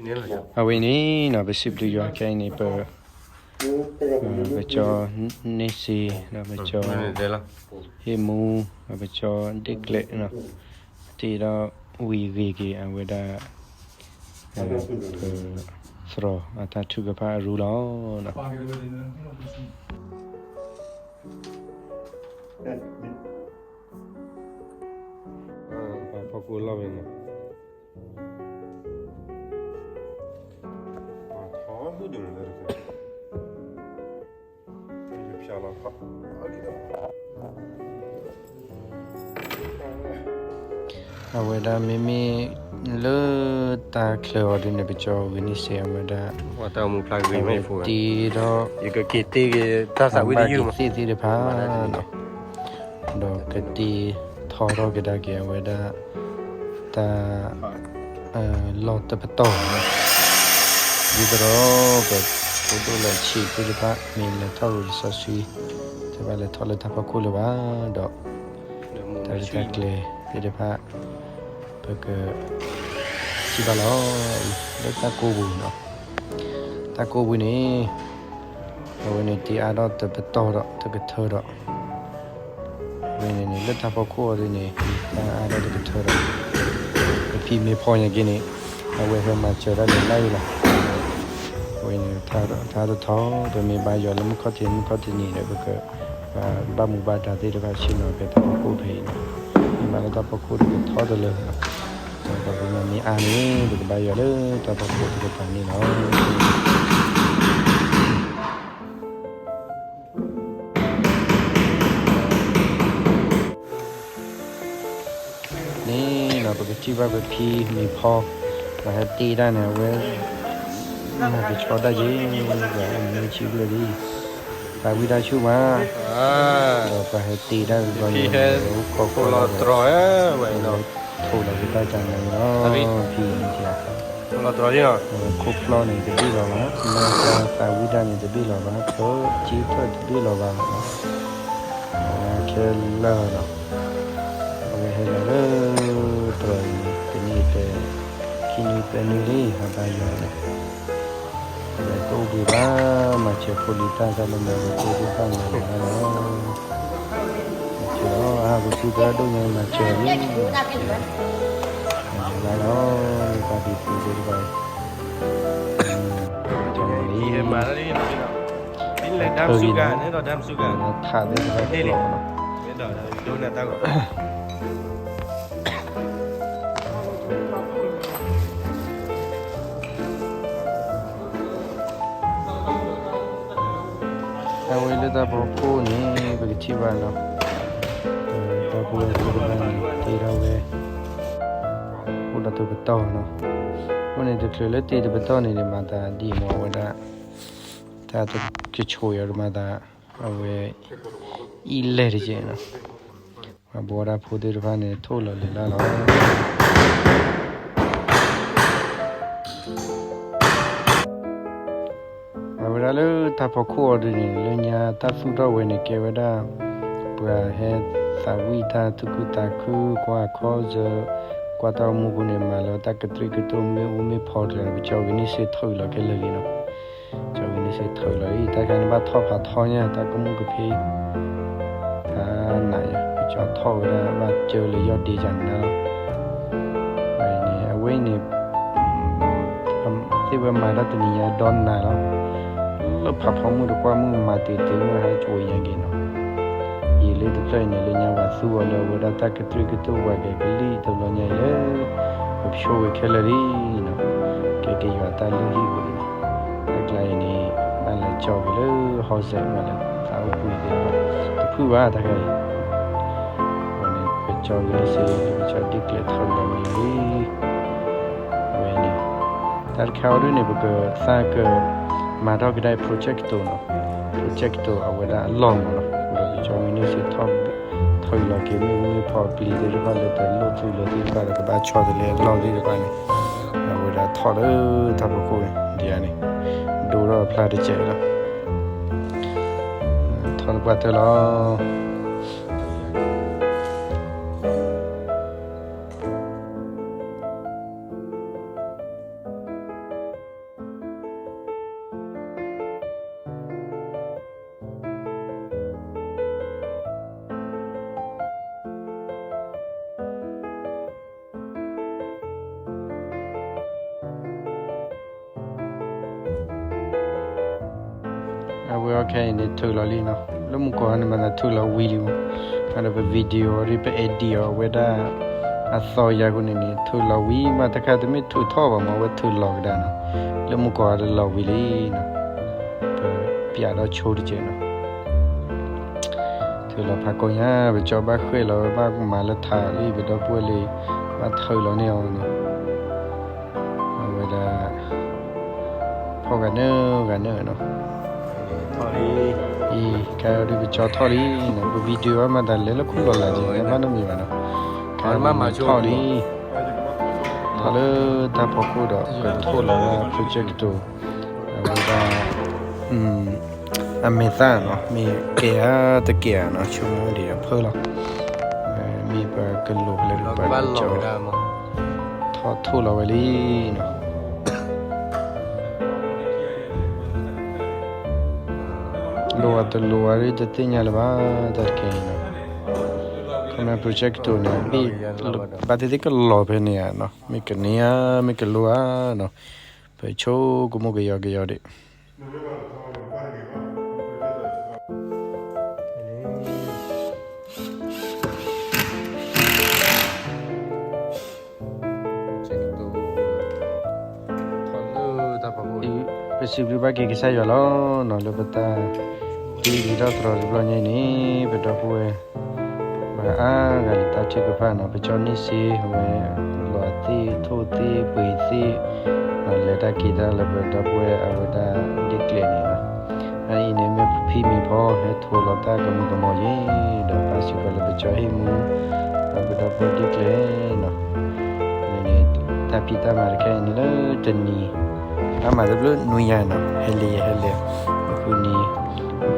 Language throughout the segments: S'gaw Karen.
အဝဲန့ၣ်နီၤ ပစံးဘျုးယွၤခဲအံၤန့ၣ် ပ ပကၠီန့ၢ်စ့ ဒီးပကၠီဟ့ၣ်မူ ဒီးပကၠီဒ့ၣ်ကျဲးနီၤ တ့ဒီးဝံၤဂ့ၤက့ၤအဝဲဒၣ် ပသရိာ်အတၢ်ထုကဖၣ်အရူလီၤ. ဖီခိၣ်လီၢ်ဝဲန့ၣ် ပှၤထီဒိၣ်ဒိၣ်လၢ အဝဲဒၣ်မ့မ့ၢ်လၢတၢ်ချၢအီၤဒ်န့ၣ် ပကၠီဂ့ၤန့ၢ်စ့အဝဲဒၣ် တ့ဒီး ယကက့ၤတ့က့ၤတၢ်သးဝံၣ်တယုၢ်မး ဘၣ်ဒ်သ့ၣ်သ့ၣ်တဖၣ် ဒီးကတ့ထီထီၣ်ကဒါက့ၤအဝဲဒၣ် တၢ် လီၢ်တပတီၢ် ဒ်သိးဒီး ပဖိဒိၣ်လၢဆံးသ့ၣ်တဖၣ် မ့ၢ်လဲၤထီၣ်ဂ့ၤလံာ်စီဆှံ တဘၣ်လဲၤထီၣ်လၢတၢ်ဖီခိၣ်လၢၤဘၣ်ဒီး တၢ်ရဲၣ်တၢ်ကျဲၤသ့ၣ်တဖၣ် ပကထံၣ်ဘၣ်လီၤ လၢတၢ်ကိးပူၤနီၤ တၢ်ကိးပူၤန့ၣ် အဝဲန့ၣ်တ့အါထီၣ်တပတီၢ်ဒီးတကထၢဒီး ဝဲန့ၣ်န့ၣ် လၢတၢ်ဖီခိၣ်အီၤဒ်န့ၣ် တ့အါထီၣ်တကထၢဒီး ပဖံမ့ၢ်ဖီညါက့ၤန့ၣ် အဝဲဟဲမၤစၢၤတၢ်န့ၣ်လၢအံၤလီၤ. ဝဲန့ၣ် ထါတထီ ပမ့ၢ်ဘါယွၤလၢမုၢ်ခီၣ်ထံးမုၢ်ခီၣ်တနံၤဒီး ပကဘၣ်မူဘၣ်ဒါသ့ၣ်တဖၣ်ဆ့ၣ်နီၤဖဲတၢ်ဖီခိၣ်ဖဲအံၤန့ၣ် မ့ၢ်ဘၣ်လၢတၢ်ဖီခိၣ်တကထီတလၢ ဒီးပကမၤမ့ၢ်အါန့ၣ် ပကဘါယွၤလၢတၢ်ဖီခိၣ်တကပၤန့ၣ်လီၤ. န့ၣ်နီၤ ပကထံၣ်ဘၣ်ပဖံမ့ၢ်ဖီ ပှၤဟဲတ့ဒၣ်န့ၣ် အဝဲ မၤကဆှီဒၣ်ယဲ ပှၤအမ့ၢ်ဆံးဖျၢၣ်လံ သးဝံၣ်တၢ်ဆူၣ်မး ဒီးပှၤဟဲတ့ဒၣ်န့ၣ် ခိၣ်လီၤတြီ ထိၣ်လီၤကတၢ်ကၢ်န့ၣ်လီၤ ဖံန့ၣ် ခိၣ်ဖျီၣ်န့ၣ်တဘ့ၣ်လီၤဘၣ် မၤသးဝံၣ်တၢ်န့ၣ်တဘ့ၣ်လီၤဘၣ် သၢကၠ့ထၢၣ်တဘ့ၣ်လီၤဘၣ် ခဲလၢာ်လီၤ အဝဲဟဲလီၤလၢ တြီၤအံၤန့ၣ် တနံၤတဲ ခံနွံသၢနွံလံ ဟးဘါယွၤန့ၣ် လဲၤတအိၣ်ဘှံးဘၣ် မၤစၢၤဖိလံၤတၢ်တၢ်လၢမၤကသ့ၣ်တဖၣ်န့ၣ်လီၤ မၤစၢၤလီၤ အါ ပဖံသရၣ်ဒိၣ်ညါ မၤစၢၤလံ မၤစၢၤလီၤ လၢပှၤဖံဖုသ့ၣ်တဖၣ် တၢ်မၤလံ ထၢလံ ထးသ့ၣ်တဖၣ်ကျိးလီၤ အဝဲလၢတၢ်ဖီခိၣ်န့ၣ် ပကထံၣ်ဘၣ်လီၤ တၢ်ဖိဝဲၢ်သ့ၣ်တဖၣ်န့ၣ် တ့ထီၣ်ဝဲ အိၣ်ဒီးတပတီၢ်နီၤ အဃိန့ၣ် တချုးလၢတ့တပတီၢ်န့ၣ် မၤသးဒ်မ့ၢ်ဝဲဒၣ် တၢ်တကဆိးယၤမၤသး အဝဲ အံၣ်လဲၢ်တက့ၢ်နီၤ ပှၤဘှီဒၣ်ဖိသ့ၣ်တဖၣ်န့ၣ် ထိၣ်လီၤလဲၤလၢ်လီၤ အဝဲဒၣ်လၢတၢ်ဖီခိၣ်အီၤဒ်န့ၣ် လၢညါတၢ်သူၣ်ထီၣ်ဝဲန့ၣ် ကဲဝဲဒၣ် ပှၤဟဲသးဝံၣ်တၢ်သူၣ်ခုသးခု ကွၢ်ခီစၢၤ ကွၢ်တၢ်အိၣ်မူပူၤန့ၣ် မၤလၢတၢ်ကတြံၢ်ကတိၢ်မ့ၣ်အူမ့ၢ်ဖီတဂၤ ပကၠီဂ့ၤန့ၢ်စ့ထီၣ်အံၤလီၤခဲလၢာ်လံနီၤ ကၠီဂ့ၤန့ၢ်စ့ထီၣ်အံၤလီၤအံၤ တၢ်ခါန့ၣ်ဘၣ်ထီၣ်ဖးထီညါ တၢ်ကမူၣ်ကဖ့ တၢ်နးယၤ ကၠီထီၣ်ဝဲဒၣ် ဘၣ်ကၢလၢယီၢ်ဒ့ယၤနၤလီၤ အဝဲန့ၣ် သ့ၣ်ဝဲမၤတၢ်တနံၤညါဒီနၤလီၤ လၢဖးဖီမုၢ်တကွၢ်မုၢ်မၤတ့ၢ်တ့ၢ်မုၢ်ဟါကၠိညါက့ၤနီၤ ယံာ်လၢတဖျၢၣ်အံၤန့ၣ် လၢညါပှၤသူအီၤလၢအဝဲဒၣ်တၢ်ကတြံၢ်ကတိၢ်ပှၤကကလံၣ်တဘျီညါအံၤလၢ ပဆိဝဲခဲလၢာ်လံနီၤ ကဲက့ၤယွၤတၢ်လုၢ်ဟံၣ်ပူၤန့ၣ် တၢ်ကျါအံၤန့ၣ် ဘၣ်လဲၤကၠီက့ၤလၢ ဟီစဲး ဘၣ်လဲၤသးအိၣ်ကွံာ်သ့ၣ်တဖၣ် တဖုၣ်ဘၣ်တၢ်ခါအံၤ အဝဲန့ၣ် ပကၠီဂ့ၤန့ၢ်စ့ ပကၠီဒ့ၣ်ကျဲးထီၣ်လီၤဝဲလံ အဝဲန့ၣ် တၢ်တခါအီၤဒ်န့ၣ် ပကသးက မၤထီၣ်ကဒါအံၤ projector နီၤ projector အဝဲဒၣ်အလီၢ်မးနီၤ ဒီးပကၠီဂ့ၤန့ၢ်စ့ထီၣ် ထီၣ်အံၤလီၤက့ၤမ့ၣ်အူမ့ၢ်ဖီပျံၤသ့ၣ်တဖၣ်လၢတလိၣ်သူၣ်လၢသ့ၣ်တဖၣ်ဒီး ကဘၣ်ဆီတလဲအလီၢ်သ့ၣ်တဖၣ်န့ၣ် အဝဲဒၣ်ထီၣ်လၢတၢ်ဖီခိၣ်န့ၣ် ဒ်အံၤန့ၣ် ဒိထီၣ်အဖျါတစဲးလီၤ ထီၣ်တပှၢ်တၢၢ်လီၤ အဝဲန့ၣ် ခဲအံၤန့ၣ်ထုးလီၤလံနီၤ, လၢမုၢ်ကီၢ်န့ၣ်မၤသးထုးလီၤဝံၤလံမး, ဒီးပ video ဒီးပ edit အီၤဝဲဒၣ် အသီယၤအဃိန့ၣ်န့ၣ် ထုးလီၤဝံၤမး တခါတမ့ၢ်ထုးထီၣ်ဘၣ်မး အဝဲထုးလီၤကဒါနီၤ, လၢမုၢ်ကီၢ်ဒီးလီၤဝံၤလံနီၤ, ပပျးဒီးဆိတကဲးနီၤ, ထုးလီၤဖးကိညါ ပကၠီဘၣ်ဃဲၣ်လီၤ ဘၣ်မၤလၢထးလံ ပဒီပုၢ်ဝဲၢ်လံ, ဘၣ်ထုးလီၤန့ၢ်အီၤနီၤ, အဝဲဒၣ် ဖီၣ်ဂၤနၢဂၤနၢနီၤ, အံၤ ကဲဒ်ပကၠီထီၣ်လံနီၤ, ပ video မၤသးလဲၤလၢခိၣ်လီၤလးက့ၤ ဘၣ်နီတမံၤဘၣ်နီၤ, ကဲထီၣ်လံ, ထီၣ်လၢတၢ်ဖီခိၣ်ဒီး ပကထိၣ်လီၤဝဲ projector အဝဲဒၣ် အမဲာ်သၣ်နီၤ, မ့ၢ်ကဲဧါတကဲဧါနီၤ, ဆိကမိၣ်ဒံးဒီးဖၢလီၤ, မ့ၢ်ပကလိာ်ဖဲလဲၣ်ပကဘၣ်ကၠီ, ထီၣ်ထိၣ်လီၤဝဲလံနီၤ, လိၣ်အတလိၣ်အရ့တသ့ၣ်ညါလၢၤဘၣ် တၢ်တကဲအံၤနီၤ, ခီမ့ၢ် projector န့ၣ် ဘၣ်သ့ၣ်သ့ၣ်ကလီၤဖဲန့ၣ်ဧါနီၤ, မ့ၢ်ကန့ၢ်ဧါ မ့ၢ်ကလိၣ်ဧါနီၤ, ပဆိကမိၣ်ကယီကယီဒံး ပစံးဘျုးဘၣ်က့ၤကစၢ်ယွၤလီၤနီၤ, လၢပတၢ်ဟ့ၣ်ဂံၢ်ထီၣ်သတြီၤတဘျီညါအံၤန့ၣ် ပဒီပုၢ်ဝဲၢ် ပှၤအါဂၤလၢတၢ်ထုကဖၣ်နီၤ, ပကၠီန့ၢ်စ့ဝဲ လီၤသ့ၣ်ထိၣ်သ့ၣ်ပှ့ၤသ့ၣ်, လဲၤတၢ်က့ၤတၢ်လၢပဒီပုၢ်ဝဲၢ်အဝဲဒၣ်ဒ့ၣ်ကျဲၤန့ၣ်လီၤ. အအံၤန့ၣ်မ့ၢ်ဖံမ့ၢ်ဖီဟဲထိးလီၤတၢ်ကမူၤကမီၤယဲ, ဒီးပၢ်စံးပှၤလၢပကၠီဟ့ၣ်မူ ဒီးပဒီပုၢ်ဝဲၢ်ဒ့ၣ်ကျဲၤနီၤ, န့ၣ် တၢ်ဖံးတၢ်မၤတခါအံၤန့ၣ်လၢတနံၤ အါမးတဘျုးနွံယၤနီၤ, ဟဲလဲၤယဲဟဲလဲၤ, ဃုနံၤ,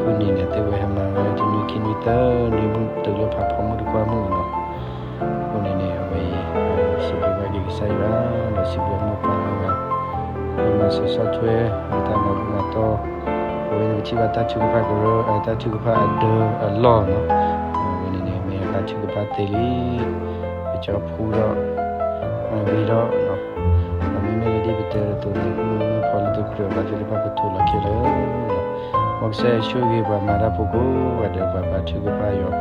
ဃုနံၤန့ၣ် သုဝဲဟဲမၤဝဲတနွံခံနွံသၢနွံမုၢ်တုၤလၢဖးဖီမုၢ်တကွၢ်မုၢ်နီၤ, အဃိန့ၣ်န့ၣ် အဝဲအံၤ စံးဘျုးဘၣ်က့ၤကစၢ်ယွၤ, ဒီးစံးဘျုးမိၢ်ပၢ်အဂၤ မၤစၢၤဆီၣ်ထွဲ မ့ၢ်တၢ်မၤဘူၣ်မၤတီၢ်, အဝဲန့ၣ်ပထံၣ်ဘၣ်တၢ်ထုကဖၣ်ကရၢ, တၢ်ထုကဖၣ်အဒၢအလီၢ်နီၤ, အဝဲန့ၣ်န့ၣ် မ့ၢ်အတၢ်ထုကဖၣ်သ့လံ, ပကၠီဖှူဒီး မၤဂ့ၤဒီး မ့မ့ၢ်လၢဒ်ပတဲအသိးန့ၣ် မုၢ်မုၢ်ဖီလၢတကြၢးဘၣ်သ့ၣ်တဖၣ် ပထိးလီၤခဲလၢာ်လီၤ. မ်ကစၢ်ယွၤဆိၣ်ဂ့ၤပှၤမၤတၢ်ဖိကိးဂၤဒဲး ပှၤဘါထုကဖၣ်ယွၤ